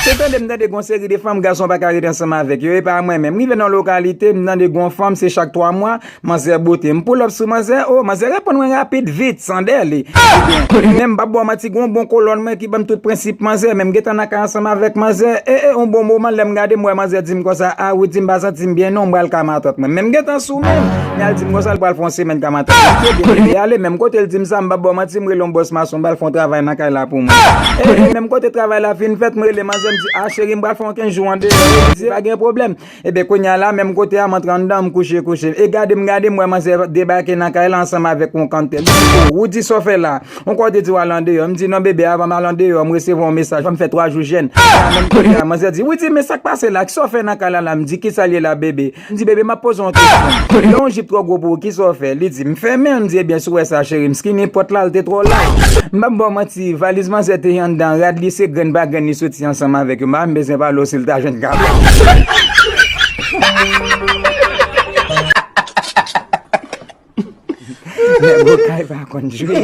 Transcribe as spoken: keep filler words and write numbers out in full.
Se tande m tande gon seri de fanm gason pa ka rete ansanm avèk yo, e pa mwen menm. M rive nan lokalite, m tande gon fanm, se chak twa mwa, manzè bote. M pull up sou manzè, o, manzè reponn mwen rapid, vit, san dèle. Men m p ap ba w manti, gon bon kolòn mwen ki ban m tout prensip manzè, men m gentan nan kay ansanm avèk manzè. E, e, yon bon moman, lè m gade, m wè manzè di m konsa, a, Woody, m pa santi m byen non, m pral ka matant mwen. Men m gentan sou menm. Men al di m konsa, l pral fè yon semèn ka matant. M di, ebyen, bebe, ale, menm kote l di m sa, m p ap ba w manti, m rele yon bòs mason, m pral fè yon travay nan kay la pou mwen. E, e, menm kote travay la fin fèt, m rele manzè, m di, a, cheri, m pral fè yon kenz jou andeyò. Li di, pa gen pwoblèm. Ebyen, kounye a la, menm kote a, m antre anndan, m kouche, kouche. E gade m, gade m, wè manzè debake nan kay la ansanm avèk yon kanntè. Li di, o, Woody, sa w fè la? Yon kote di w al andeyò. M di, non, bebe, avan m al andeyò, m resevwa yon mesaj. Fò m fè twa jou jèn. Menm kote a, manzè di, Woody, men sa k pase la? Kisa w fè nan kay la la? M di, kisa l ye la, bebe? M di, bebe, m ap poze w yon kesyon. Lè yon jip twò gwo pou ou, kisa w fè? Li di, m fèmen l. M di, ebyen, si w wè sa, cheri, m skinny pòt la, l te twò laj. M p ap ba w manti, valiz manzè te anndan, rad li se grenn pa grenn li soti ansanm avèk yo. M pa menm bezwen pale w si l ta jwenn kabrit. Nèg okay pa konn jwe.